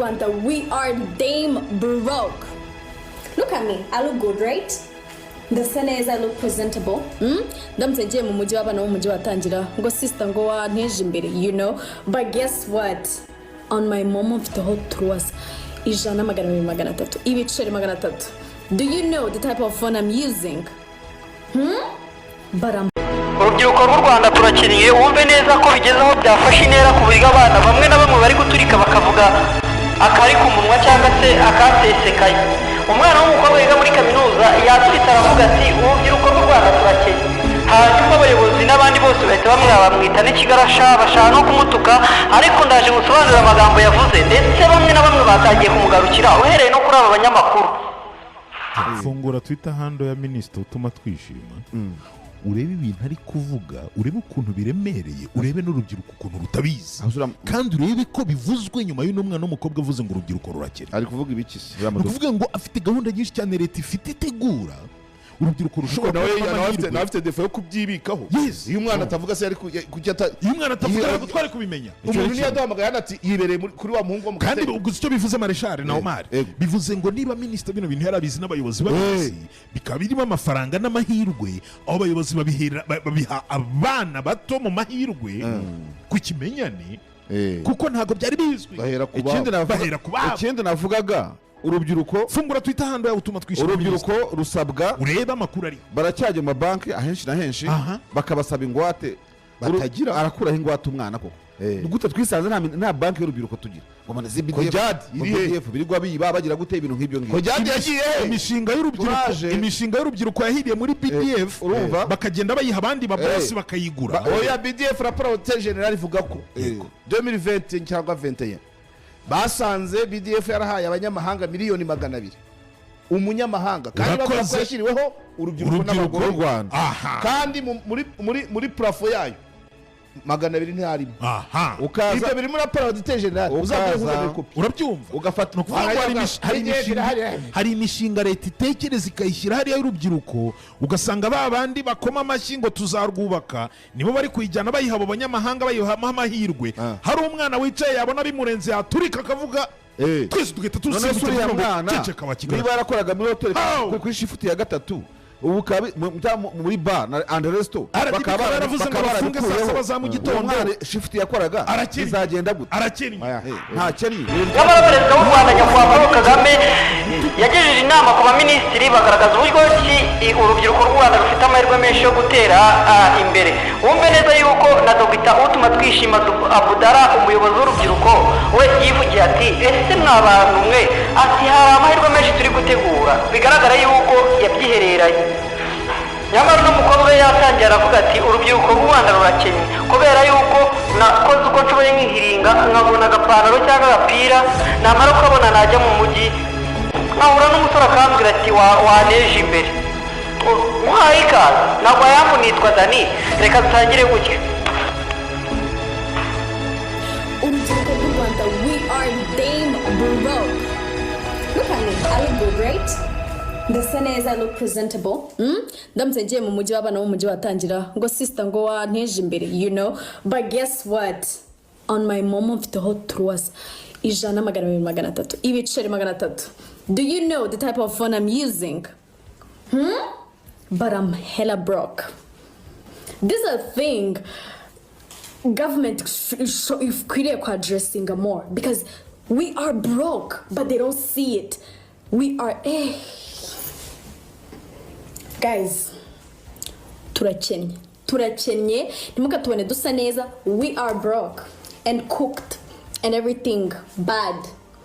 Rwanda, we are damn broke. Look at me, I look good, right? Ndasa neza, I look presentable. Ndamutse ngiye mu mujyi, w'abana b'umujyi watangira ngo "Sister," ngo "wanteje imbere." But guess what? On my MoMo mfiteho turuwasa ijana, 200, 300, ibiceri 300. Do you know the type of phone I'm using? But I'm Urubyiruko rw'u Rwanda turakennye. Wumve neza ko bigeze aho byafashe intera, ku buryo abana bamwe na bamwe bari guturika bakavuga akari ku munwa cyangwa se akasesekaye. Umwana w'umukobwa wiga muri kaminuza yaturitse aravuga ati: "Urubyiruko rw'u Rwanda turakennye." Hanyuma abayobozi n'abandi bose bahita bamwe bamwita n'ikigarasha, bashaka no kumutuka. Ariko ndaje ngusobanurire amagambo yavuze, ndetse bamwe na bamwe batangiye kumugarukira, uhereye no kuri aba banyamakuru. Fungura Twitter handle ya Minisitiri Utumatwishima, urebe ibintu ari kuvuga, urebe ukuntu biremereye, urebe n'urubyiruko ukuntu rutabizi, Aho kandi urebe ko bivuzwe nyuma y'uno mwana w'umukobwa avuze ngo urubyiruko rurakennye. Ari kuvuga ibiki se uriya Ni mudugudu? ukuvuga ngo afite gahunda nyinshi cyane leta ifite itegura urubyiruko rushobora Nawe kubona nawe afite amahirwe. Nawe afite défaut yo kubyibikaho. Yes. Iyo umwana atavuga se, yari kuki ata Iyo umwana atavuga, ntabwo twari kubimenya. Umuntu niyo yaduhamagaye hano ati yibereye kuri wa muhungu wo mu Kandi Gatenga. ubwo icyo bivuze, Mareshali na Omar, bivuze ngo niba minisitiri bino bintu yarabizi n'abayobozi babizi, bikaba birimo amafaranga n'amahirwe, aho abayobozi babiha abana bato mu mahirwe ku kimenyane, kuko ntabwo byari bizwi. Bahera ku Ikindi babo. Bahera ku babo. Ikindi navugaga, urubyiruko Fungura Twitter handle yawe Utumatwishima, urubyiruko rusabwa urebe amakuru ariho. Baracyajya mu mabanki ahenshi na henshi, bakabasaba ingwate. Batagira. Arakuraho ingwate umwana koko? Gute twisanze nta banki y'urubyiruko tugira ngo mane ZBDF? Kojadi ngo iri he? BDF birirwa biba bagira gute, ibintu nk'ibyo ngibyo. Kojadi yagiye he? Imishinga y'urubyiruko, Turaje. imishinga y'urubyiruko yahiriye muri BDF, Urumva? bakagenda bayiha abandi babosi, bakayigura. Oya, BDF, raporo auditeur général ivuga ko 2020 cyangwa 21 basanze BDF yarahaye abanyamahanga miliyoni 200, umunyamahanga, kandi bavuga ko Urakoze. yashyiriweho urubyiruko Urubyiruko n'abagore rw'u Rwanda. Kandi muri plafond yayo 200 ntiharimo. Ukaza Ibyo biri muri raporo auditeur général, uzajya uzanire kopi. Urabyumva? Ugafata Ni ukuvuga ngo hari imishinga leta itekereza ikayishyira hariya y'urubyiruko, ugasanga ba bandi bakoma amashyi ngo tuzarwubaka nibo bari kuyijyana bayiha abo banyamahanga, bayihamo amahirwe. Hari umwana wicaye yabona bimurenze yaturika akavuga, twese tugahita None se tusimbukira uriya tuvuga ngo mwana "Ceceka wa Kigali." niba yarakoraga muri hoteli How? kuri shift ya gatatu, ubu ukaba muri bar na and resto, RDB ikaba yaravuze ngo bafunge saa 7 za mu gitondo. Uwo mwana shift yakoraga Arakennye. bizagenda gute? Arakennye. Ntakennye. Nyamara Perezida w'u Rwanda, Nyakubahwa Paul Kagame, yagejeje inama ku baminisitiri, bagaragaza uburyo ki urubyiruko rw'u Rwanda rufite amahirwe menshi yo gutera imbere. Wumve neza yuko na Dogita Utumatwishima Abdallah, umuyobozi w'urubyiruko, we yivugiye ati: "Ese mwa bantu mwe," ati, "hari amahirwe menshi turi gutegura." Bigaragara yuko yabyihereranye. Nyamara uno mukobwa we yatangiye aravuga ati: "Urubyiruko rw'u Rwanda rurakennye kubera yuko nakoze uko nshoboye nkihiringa nkabona agapantaro cyangwa agapira, namara kukabona najya mu mujyi nkahura n'umusore akambwira ati 'Waneje imbere.'" Muhaye ikaze, ntabwo yambu, nitwa Dani, reka dutangire gutya. Urubyiruko rw'u Rwanda, we are damn broke. Look at me, I look good, right? Ndasa neza, I look presentable. Ndamutse ngiye mu mujyi, w'abana b'umujyi watangira ngo "Sister," ngo "wanteje imbere." But guess what? On my MoMo mfiteho turuwasa ijana, 200, 300, ibiceri 300. Do you know the type of phone I'm using? But I'm hella broke. This is a thing government ikwiriye ku addressinga more, because we are broke but they don't see it. We are, guys, turakennye, turakennye. Ntimukatubone dusa neza, we are broke and cooked and everything bad.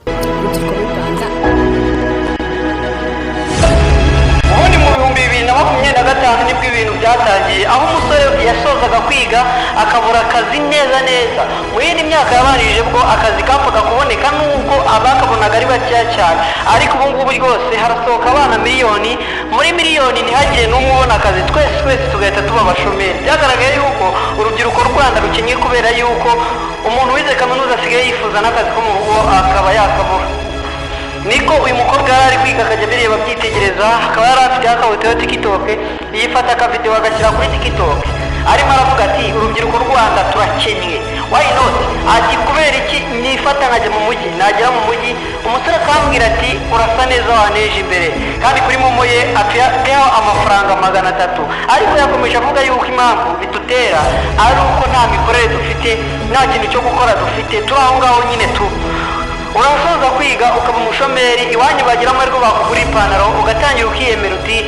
Urubyiruko rw'u Rwanda. Ubundi mu 2025 nibwo ibintu byatangiye, aho umusore yasozaga kwiga akabura akazi neza neza. Mu yindi myaka yabanjirije bwo akazi kapfaga kuboneka, nubwo abakabonaga ari bakeya cyane, ariko ubu ngubu rwose harasohoka abana miliyoni, muri miliyoni ntihagire n'umwe ubona akazi, twese twese tugahita tuba abashomeri. Byagaragaye yuko urubyiruko rw'u Rwanda rukennye kubera yuko umuntu wize kaminuza asigaye yifuza n'akazi ko mu rugo akaba yakabura. Niko uyu mukobwa yari ari kwiga, akajya abireba, abyitegereza, akaba yari afite account ya TikTok, yifata akavidewo agashyira kuri TikTok arimo aravuga ati: "Urubyiruko rw'u Rwanda turakennye, why not?" Ati: "Kubera iki nifata nkajya mu mujyi, nagera mu mujyi neza waneje imbere. Kandi kuri MoMo ye afiteho amafaranga 300. Ariko yakomeje avuga yuko impamvu bitutera ari uko nta mikorere dufite, nta kintu cyo gukora dufite, turi aho ngaho nyine tu. Urasoza kwiga ukaba umushomeri, iwanyu bagira amahirwe bakugura ipantaro ugatangira ukiyemera uti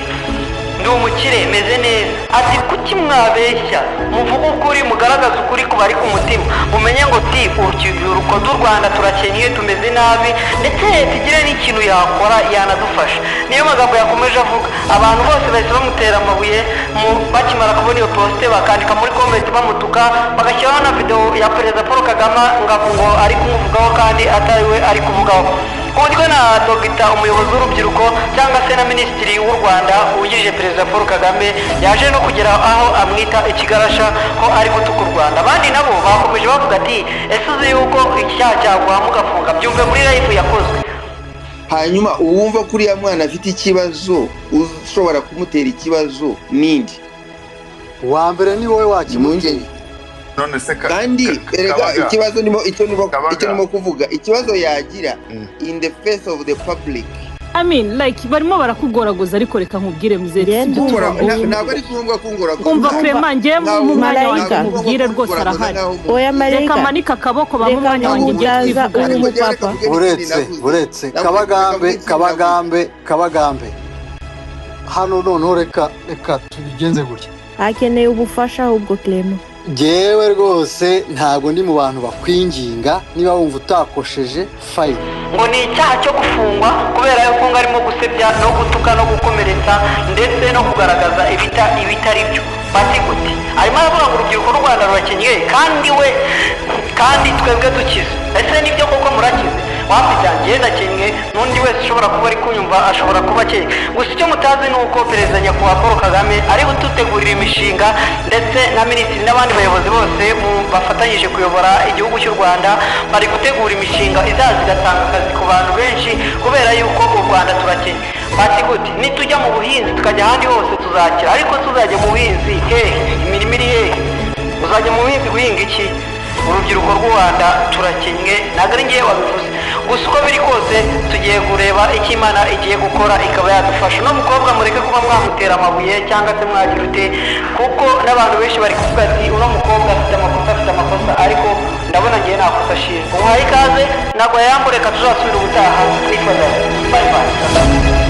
ndi umukire meze neza. Ati kuki mwabeshya, muvuge ukuri, mugaragaze ukuri ku bari ku mutima, mumenye ngo ti urubyiruko rw'u Rwanda turakennye, tumeze nabi, ndetse leta igire n'ikintu yakora yanadufasha. Niyo magambo yakomeje avuga. Abantu bose bahise bamutera amabuye bakimara kubona iyo poste, bakandika muri comment bamutuka, bagashyiraho na video ya Perezida Paul Kagame ngo ari kumuvugaho kandi atari we ari kuvugaho. Ku buryo na Dogita umuyobozi w'urubyiruko cyangwa se na Minisitiri w'u Rwanda wungirije Perezida Paul Kagame yaje no kugera aho amwita ikigarasha ko ari gutuka u Rwanda. Abandi nabo bakomeje bavuga ati ese uzi yuko icyaha cyaguha mugafunga, byumve muri live yakozwe. Hanyuma uwumva ko uriya mwana afite ikibazo ushobora kumutera ikibazo nindi uwa mbere ni wowe wakimuteye. None se kandi erega ikibazo nimo icyo nimo kuvuga, ikibazo yagira in the face of the public. I mean like barimo barakugoragoza, ariko reka nkubwire muzere, ntabwo ari ngombwa kungoragoza. Umva Clement, ngiye mu mwanya wanjye nkubwire rwose arahari. Oya Marayika, reka manika akaboko ba mu mwanya wanjye ngiye twivuga. Uretse Kabagambe hano noneho reka tubigenze gutya. Akeneye ubufasha ahubwo Clement. Jewe rwose ntabwo ndi mu bantu bakwinginga, niba wumva utakosheje fine. Ngo ni icyaha cyo gufungwa kubera yuko ngo arimo gusebya no gutuka no gukomeretsa ndetse no kugaragaza ibitari byo. Bati gute arimo aravuga ngo urubyiruko rw'u Rwanda rurakenyeye kandi we kandi twebwe dukize. Ese nibyo koko murakize? Wapi byangiye ndakenye, n'undi wese ushobora kuba ari kunyumva ashobora kuba akeye. Gusa icyo mutazi ni uko Perezida Nyakubahwa Paul Kagame ari gututegurira imishinga ndetse na minisitiri n'abandi bayobozi bose bafatanyije kuyobora igihugu cy'u Rwanda bari gutegura imishinga izaza igatanga akazi ku bantu benshi kubera yuko u Rwanda turakennye. Bati gute nitujya mu buhinzi tukajya ahandi hose tuzakira, ariko tuzajya mu buhinzi hehe? Imirimo iri hehe? Uzajya mu buhinzi guhinga iki? Urubyiruko rw'u Rwanda turakennye, ntabwo ari ngewe wabivuze. Gusa uko biri kose tugiye kureba icyo Imana igiye gukora ikaba yadufasha. Uno mukobwa mureke kuba mwamutera amabuye cyangwa se mwagira ute, kuko n'abantu benshi bari kuvuga ati uno mukobwa afite amakosa, ariko ndabona ngewe nta kosa ashinjwa. Umuhaye ikaze, ntabwo yayambureka, tuzasubira ubutaha. Nitwa David. Bye bye.